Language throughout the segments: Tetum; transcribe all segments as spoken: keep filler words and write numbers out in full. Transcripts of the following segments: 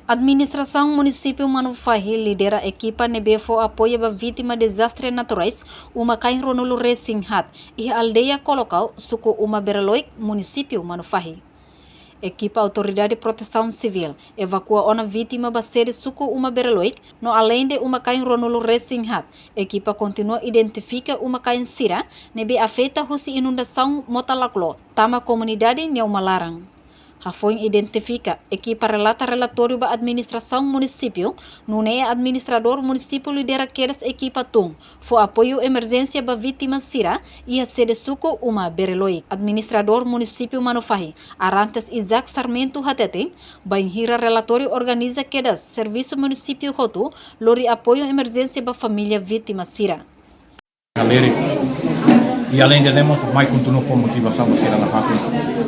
Administrasaun Munisípiu Manufahi lidera ekipa ne'ebé fó apoiu ba vítima dezastre naturais, uma-kain ruanulu-resin-haat, iha aldeia Kolokau, suku Uma Beraloik, Munisípiu Manufahi. Ekipa Autoridade Protesaun Sivíl evakua ona vítima ba sede suku Uma Beraloik, no aleinde uma-kain ruanulu-resin-haat, ekipa kontinua identifika uma-kain sira ne'ebé afeta husi inundasaun mota laklo tama komunidade nia uma laran. Hafoin identifika, ekipa relata relatóriu ba administrasaun munisípiu, nune'e administradór munisípiu lidera kedas ekipa tun fó apoiu emerjénsia ba vítima sira iha sede suku Uma Beraloik. Administradór Munisípiu Manufahi, Arantes Isaac Sarmento hateten, bainhira relatóriu organiza kedas servisu munisípiu hotu lori apoiu emerjénsia ba família vítima sira. Alegre. I aleinde ne'e mós mai kontinua fó motivasaun ba sira nafatin.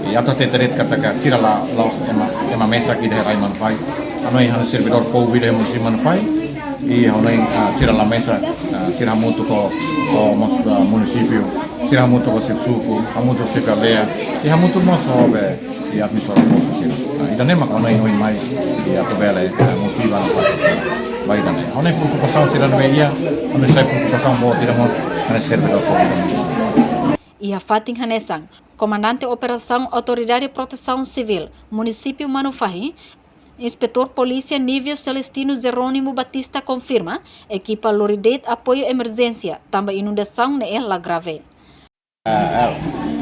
I atu hatete de'it katak sira la, la'ós ema, ema mesak ida iha rai Manufahi. Ha'u hanoin hanesan servidór públiku iha munisípiu Manufahi. I ha'u hanoin, ah, sira la mesak, ah, sira hamutuk ho, ho mós, ah, munisípiu, sira hamutuk ho xefe suku, hamutuk ho xefe aldeia, i hamutuk mós ho be, i administradór postu sira. Ah, ida-ne'e mak ha'u hanoin ohin mai, i atu bele, ah, motiva nafatin sira. Ba ida-ne'e. Ha'u hanoin preokupasaun sira ne'ebé iha, ha'u hanoin sai preokupasaun boot ida mós, hanesan servidór públiku. Iha fatin hanesan, Komandante Operasaun Autoridade Protesaun Sivíl, Munisípiu Manufahi, Inspetór Polísia Nível Celestino Jerónimo Batista konfirma, ekipa lori de'it apoiu emerjénsia, tanba inundasaun ne'e la grave. Ah, ah,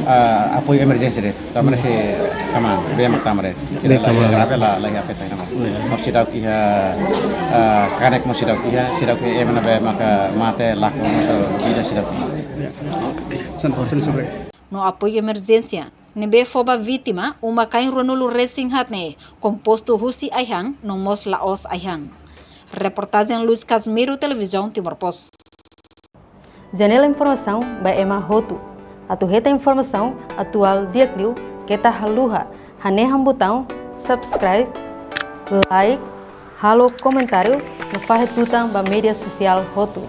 ah, apoiu emerjénsia de'it. Tanba ne'e sei kama, bee mak tama de'it. Sira la, bee tama. Grave la, la afeta ida-ne'e. Ya. Mós seidauk iha, ah, kanek mós seidauk iha, seidauk iha ema ne'ebé maka mate, lakon, maka vida seidauk iha. Ya. Sen, sen sobre. No apoiu emerjénsia ne'ebé fó ba vítima, uma-kain ruanulu-resin-haat ne'e, kompostu husi ai-han, no mós la'ós ai-han. Reportajen Luis Casimiro, Televizaun Timor Post. Janela informasaun ba ema hotu. Atu hetan informasaun atuál di'ak liu, keta haluha hanehan butaun subscribe, like, halo komentáriu, no fahe tutan ba média sosiál hotu.